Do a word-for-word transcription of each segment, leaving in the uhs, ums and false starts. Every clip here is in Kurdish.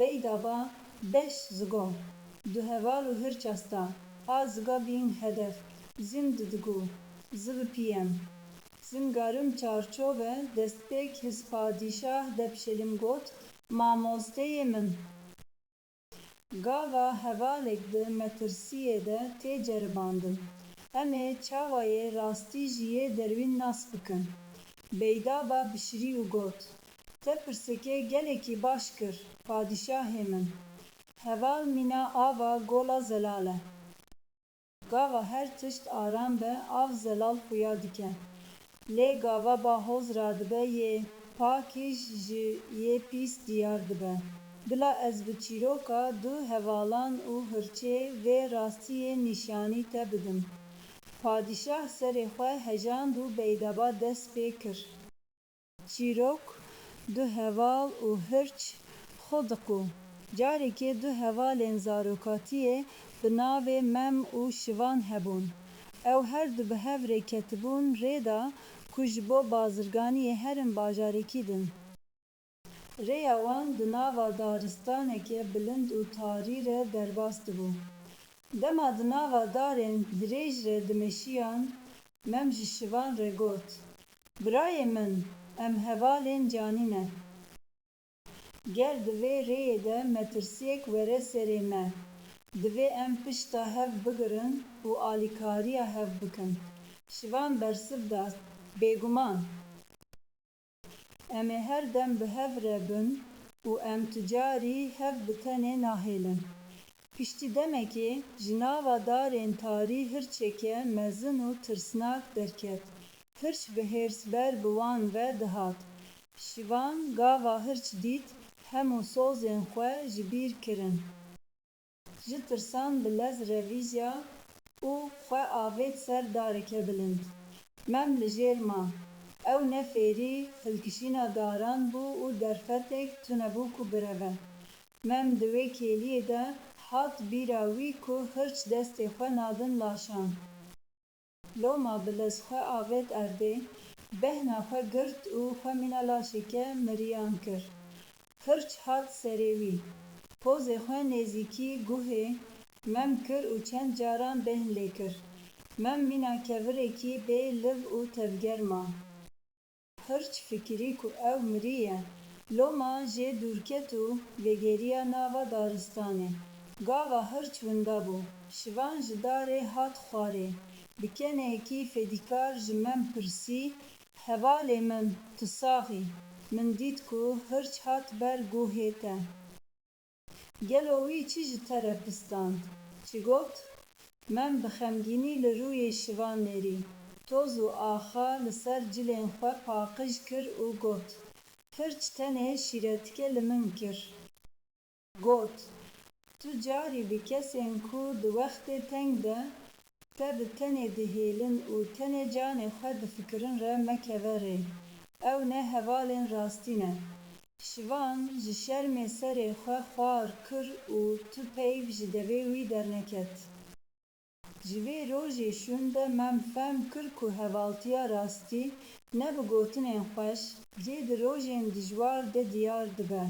Beydaba beş zigo, du heval û hirç asta, a ziga bîn hedef, zim didigo, zibipiyem. Zim garim çarçove destpêk hiz padîşah depşelim got, mamosteyê min. Gava hevalek di metirsiyê de tê ceribandin, em ê çawayê rastî ji yê derwîn nas bikin. Beydaba bişirî û got, te pirseke gelekî baş kir, padîşahê min. Heval mîna ava gola zelal e. Gava her tişt aram be, av zelal xuya dike. Lê gava ba hoz radibe yê pakî ji yê pîs diyar dibe. Bila ez bi çîroka du hevalan û hirçê vê rastiyê nîşanî te bidim. Padîşah serê xwe hejand û beydaba dest pê kir. Çîrok, du heval û hirç, xwe diqû. Carekê du hevalên zarokatiyê bi navê Mem û Şivan hebûn. Ew her du bi hev re ketibûn rê de ku ji bo bazirganiyê herin bajarekî din. Rêya wan di nava daristaneke bilind û tarî re derbas dibû. Dema di nava darên dirêj re dimeşiyan, Mem ji Şivan re got, birayê min, em hevalên canî ne. Ger di vê rêyê de metirsiyek were serê me, divê em pişta hev bigirin û alîkariya hev bikin. Şivan bersiv da, bêguman. Em ê her dem bi hev re bin û em tu carî hev bi tenê nahêlin. Piştî demekê ji nava darên tarî hirçeke mezin û tirsnak derket. Hirç bi hêrsber bi wan ve dihat. Şivan gava hirç dît, hemû sozên xwe ji bîr kirin. Ji tirsan bi lez revîja û xwe avêt ser dareke bilind. Mem li jêr ma. Ew ne fêrî hilkişîna daran bû û derfetek tunebû ku bireve. Mem di wê kêliyê de hat bîra wî ku hirç destê xwe nadin laşan. Loma bi lez xwe avêt erdê, behna xwe girt û xwe mîna laşeke miriyan kir. Hirç hat serê wî. Pozê xwe nêzîkî guhê Mem kir û çend caran behn lê kir. Mem mîna kevirekî bê liv û tevger ma. Hirç fikirî ku ew mirî ye, loma jê dûr ket û vegeriya nava daristanê. Gava hirç winda bû, Şivan ji darê hat xwarê. Bi kenekî fedîkar ji Mem pirsî, hevalê min, tu sax î? Min dît ku hirç hat ber guhê te. Gelo wî çi ji te re pistand? Çi got? Mem bi xemgînî li rûyê Şivan nêrî. Toz û axa li ser cilên xwe paqij kir û got, hirç tenê şîretike li min kir. Got, tu carî bi kesên ku di wextê teng de te bi tenê dihêlin û tenê canê xwe difikirin re mekeve rê. Ew ne hevalên rastî ne. Şivan ji şermê serê xwe xwar kir û tu peyv ji devê wî derneket. Ji vê rojê şûn de Mem fehm kir ku hevaltiya rastî ne bi gotinên xweş, lê di rojên dijwar de diyar dibe.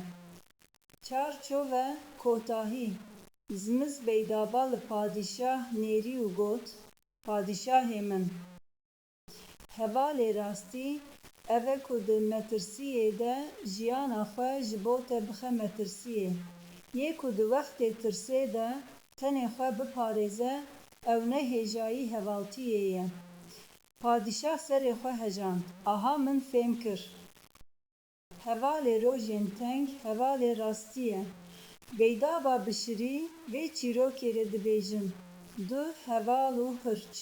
Çarçove, kotahî. Zimiz Beydaba li padîşah nêrî û got, padîşahê min. Hevalê rastî ev e ku di metirsiyê de jiyana xwe ji bo te bixe metirsiyê. Yê ku di wextê tirsê de tenê xwe biparêze, ew ne hêjayî hevaltiyê ye. Padîşah serê xwe hejand, aha min fêm kir. Hevalê rojên teng hevalê rastî ye. Beydaba Bişirî vê çîrokê re dibêjin, du heval û hirç.